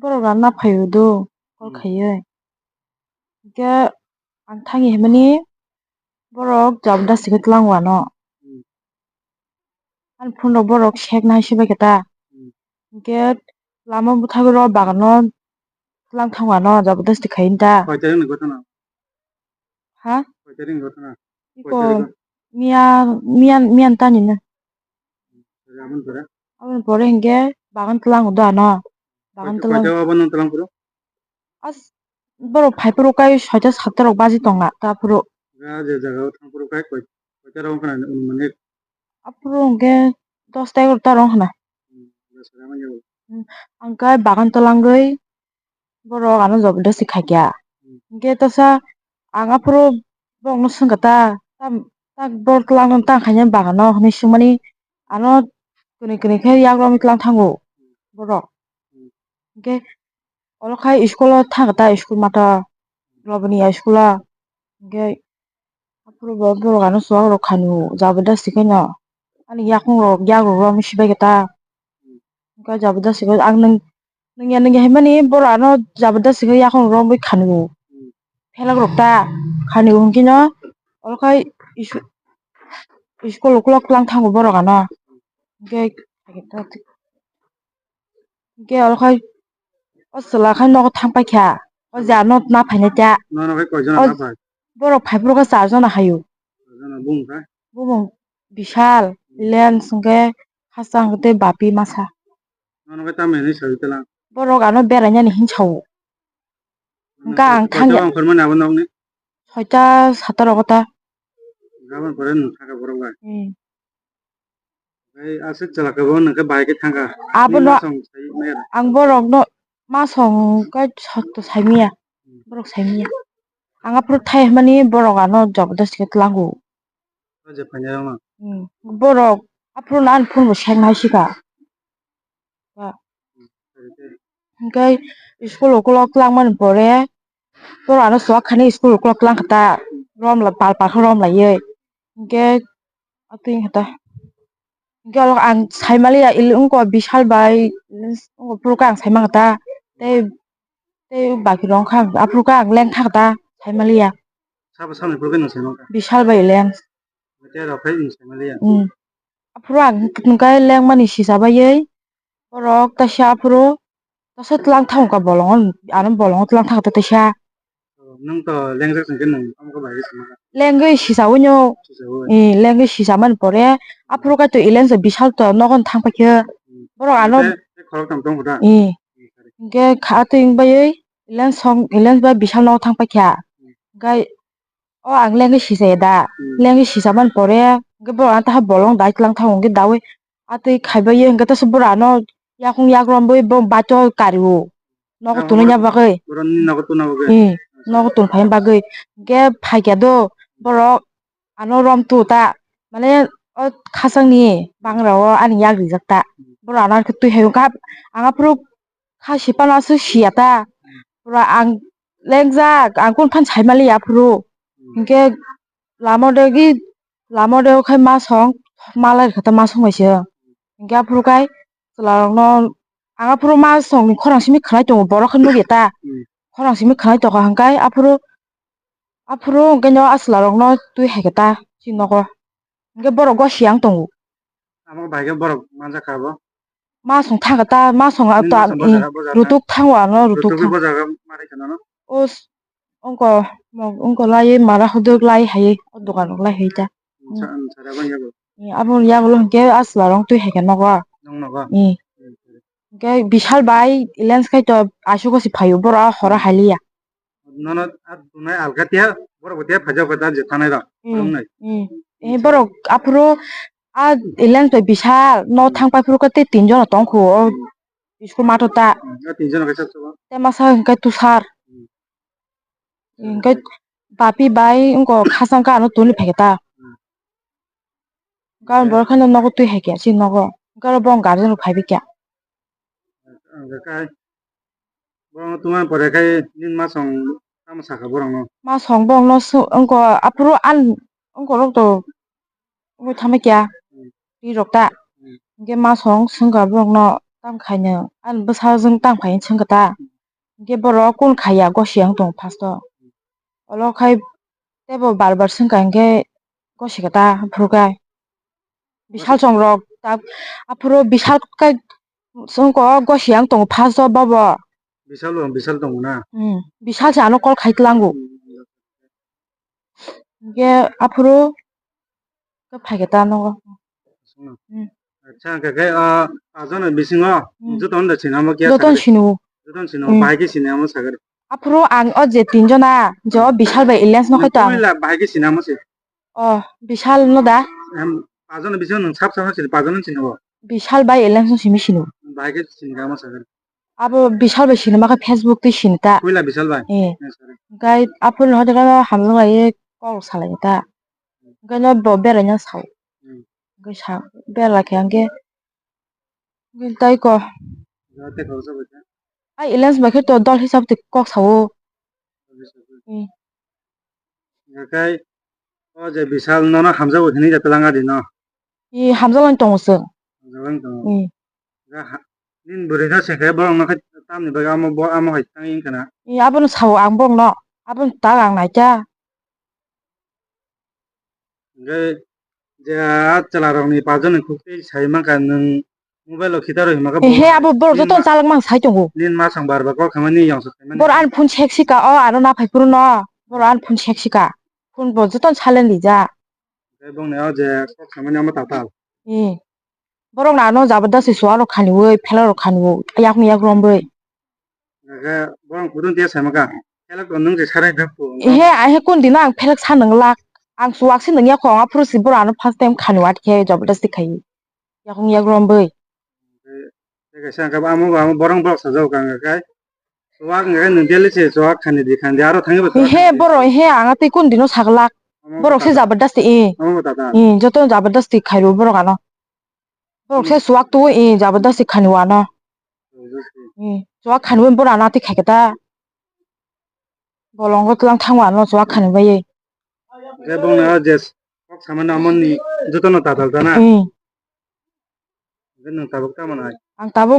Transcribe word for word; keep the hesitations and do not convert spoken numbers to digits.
Borok rana phaio do, call Hmm. khaiwi. Hwnkhe ang thangwi himani borok jabda sikhe tlang wano. Hmm. Ani phone rok borok sek nai se bai khe ta. Hmm. Hwnkhe lama bwthago rw bagano tlang thang wano jabda si khai ta. Koi tarik ni ghotona? Ha? Koi tarik ni ghotona? Iko Koi tarik o? Miya, miya, miya tani na. Aboni pore? Aboni pore hwnkhe bagan tlang do ano. Bagan Koi tlang. Koi tarik o abono tlang phuru? As, borok phai phuru kai soita satta rok baji tongna ta phuru. Ga je jaga o thang phuru kai koi, koi tarik o wngkha nai anumanik? Aphuru hwnkhe dos ta egaroh ta rok wngkha na. Hmm, dos ta rok wngkha. Hmm, ang kai bagan twlangwi borok ano jabardasti khaikha. Hmm. Hwnkhe tesa ang aphuru borokno swngkha ta, ta, ta borok twlangno tang khaina bagano hinwi swngmani ano kwnwi kwnwi khe yagrokno twlang thango borok. Hmm. Hwnkhe olo khai school o thangkha ta, school mata Loboniya school o. Hwnkhe aphuru bo borok ano chuwak rok khanio jabardasti khe no. Ani yakung rok yak rok romwi sibai khe ta. Hwnkhe jabardasti khe ang nwng, nwngya nwngya hinmani borok ano jabardasti khe yakung romwi khanio. Phelak rok ta khanio hwnkhe no olo khai school ukulok twlang thango borok ano. Hwnkhe Hwnkhe oro khai o chwla khai nogo thang paikha. O je ano na phainai ta. Nono khai koi jona O na phai? Borok phai phuru khe char jona haio. Char jona bumung khai? Bumung Bishal, Hmm. Lens hwnkhe Khasang tei Bapi masa. Nono khai tamni hinwi saui tela? Borok ano berainani hin sao. Nono Hwnkhe ang koi thangya. Jona ongkhormani abo nokni? Soita sata rogo ta. Gabon pore nwng thangkha borok bai? Hmm. Tei aswk chwla khe bo nwng khe bahai khe thangkha. Abono Ni masong sai maya da? Ang borokno masong kai sotto saimaya. Hmm. Borok saimaya. Ang aphuru thai hwnmani borok ano jabardasti khe tlango. O je phainairokno? Hmm. Borok aphuru no ani phone bo sek nai sika. Hmm. Hwnkhe school ukulok twlangmani pore borok ano chuwak khainai school ukulok twlang kha ta. Rom la pal pal khe rom laiwi. Hwnkhe atwi khe ta. Hwnkhe oro ang saimaliya ili wngkha Bishal bai, wngkha phuru khe ang saimang kha ta. Tei, tei baki rok wngkha aphuru khe ang lengkha kha ta saimaliya. Sabo samni phuru khe nwng saimang kha? Bishal bai leng. Tei rok khai nwng saimaliya? Hmm. Aphuru ang nwng khe lengmani sisa baiwi. Borok taisa aphuru tasa twlang thang kha bolongo, ano bolongo twlang thang kha taisa. Nwng to lengjak song khe nwng tamo khe bai khe sama kha? Lengwi sisawi no. Sisawi. Eh, lengwi sisamani pore aphuru kaitor Elen se Bishal to nogo thang paikhe. Hmm. Borok ano Tei, tei khorok tong tong kha da? Eh. Hmm, sorry. Hwnkhe kha twi wng baiwi Elen song, Elen bai Bishal nogo thang paikha. Hmm. Hwnkhe O ang lengwi sisaya da. Hmm. Lengwi sisamani pore, hwnkhe borok ano taha bolong dai twlang thango, hwnkhe daui atwi khaibai ye, hwnkhe tesa borok ano yakung yak romwi bo baito kario. Nogo Ah, tunina borok, bagwi. Borok ni nogo tuna bagwi. Hmm, nogo tun phaina bagwi. Hwnkhe phaikha do, borok ano rom tu ta, mane o khasangni bangra o ani yak rijak ta. Hmm. Borok ano twi hai wngkha, ang aphuru kha sipano aswk siya ta. Hmm. Pura ang lengjak, ang kunu phano saimaliya aphuru. Hmm. Hinkhe lama o degi, lama o degi khai masong, malai rwkha ta masong bai se. Hinkhe aphuru khai chwla rokno, ang aphuru masongni khorang simi khwnai tongo, borok khe nukya ta. Hmm. Khorang simi khwnai tongkha hinkhe aphuru, aphuru hinkhe no a chwla rokno twi hai khe ta chini nogo. Hinkhe borok gosiya wng tongo. Amo bai khe borok manjak kha bo? Masong thangkha ta, masong Nini ta, masong i, bojak, bojak ta? Rutuk thango ano, rutuk Rutuk thang. Bojak ma rai kha nono? O s-, ongko, mo-, ongko lai mara hodok lai hai, o dokan rok lai hai ta. Sa-, sa da bang yago? I, aboni yagulo hinkhe a chwla rok twi hai khe nogo. Nong nogo? I. Hmm. Hinkhe Bishal bai lens khai to aswk gosi phaio, boro horo Hmm. hai liya. Nono a tunai alka tiya, borok bo tiya phaijak kha ta je thanai rok, Hmm. Borok nai. Hmm. Eh, borok aphuru a Elen to Bishal no Hmm. thang pai phuru khe tei tin jona tong kho o Hmm. school math o ta. Hmm. A tin jona kaisa chwla. Tei masa hwnkhe Tushar. Hmm. Hwnkhe Bapi bai wngko khasang khe ano tuni phai khe ta. Hmm. Gabon Hwnkhe borok kheno nogo twi hai khe chini nogo. Hwnkhe oro bo wng guardian rok phai bai khe. Hwnkhe kai Borokno tungmani pore khai nini masong tamo sakha borokno? Masong borokno sw-, wngkha aphuru an wngkha rok to wngwi thamwi kya Hmm. ri rok ta. Hmm. Hinkhe masong swngkha borokno tam khaino, ani bwsajwk tam khaino swngkha ta. Hinkhe borok kun khaiya gosi ang tongo first o. Olo khai teibo bar bar swngkha hinkhe gosikha ta aphuru khai. Bisal chongrok ta aphuru bisal khai swngkha gosi ang tongo first o bobo. Bisal bo, bisal tongo na? Hmm, bisal se ano call khai tlango. Hmm. Hinkhe aphuru khe phaikhe ta nogo. Hmm. Acha, hwnkhe khe, ah, pajon ni bisingo Hmm. joto no da sinamo khe Joto no sakha? Sinu. Joto no sinu, Hmm. Bahai khe sinamo sakha? Aphuru ang o je tinjona, je o Bishal bai Elias no khai to ang. Puila bahai khe sinamo se? O, Bishal no da? Em, pajon ni bisingo nwng sab sab no sini, pajon no sini o? Bishal bai Elias no simi sinu. Bahai khe sinikha mo sakha? Abo Bishal bai sinima khe Facebook twi sini ta. Puila Bishal bai? Eh. Eh, sorry. Gai aphuru no hote khe hamjwk lai kok salai ta. Gai no bo berai no sao. Hmm. Gai sa berai khe ang khe. Gai tai ko. Jate kok sa bai ta? Ai Elias bai khe to dol hisab twi kok sao. Dol hisab twi. Hmm. Hingkhe o je Bishal nono hamjakgo hinui je twlang adi no? I hamjaklani tongo chwng. Hamjaklani tongo. I. Ga ha-, nini bwrwi no se khe borok no khe tamni bagwi amo bo amo hai tang wngkha na? I abono sao ang borok no. Abono tak ang naikha. Hingkhe je a chwla rok ni pajon ni khuktwi sai mankha nwng Mobile o khita rw hima khe. Ehe, bo abo borok joto chalak mang sai tongo. Nini ma sang bar bar kok khamani yong sok khamani. Bor an phone sek sika o aro na phai phuru no. Bor an phone sek sika. Phone bo joto silent rijak. Tei bongni o je kok khamani amo tatal. Eh. Borok na ano jabardasti suarok khaniwi, phelarok khaniwi, yakung yak romwi. Hingkhe borok kutung tiya saimaka, phelak to nwng je sarai dakpo. Ehe, ahe kun dino ang phelak sa nwnglak. Ang suwak se nungya kho, ang aphuru si borok ano first time khani watkhe jabardasti khai. Yakung yak romwi. Tei kaisa hingkhe amo, amo borok borok sajak kha hingkhe. Suwak hingkhe nwng daily se suwak khani di, khani di, aro thangwi bo suwak khani di. Ehe, borok, ehe, ang tei kun dino saglak. Borok se jabardasti, eh. Amo bo tata. Eh, joto jabardasti khai rw borok ano. Borok se suwak tu, eh, jabardasti khani wano. Jabardasti. Eh, suwak khani wano borok ano tei khai khe ta. Bolongo tlang thang wano suwak khani bai. Je bongni o je kok samani amoni jotono tatal ta na. Eh. Je nwng tabuk tamo nai. Ang tabuk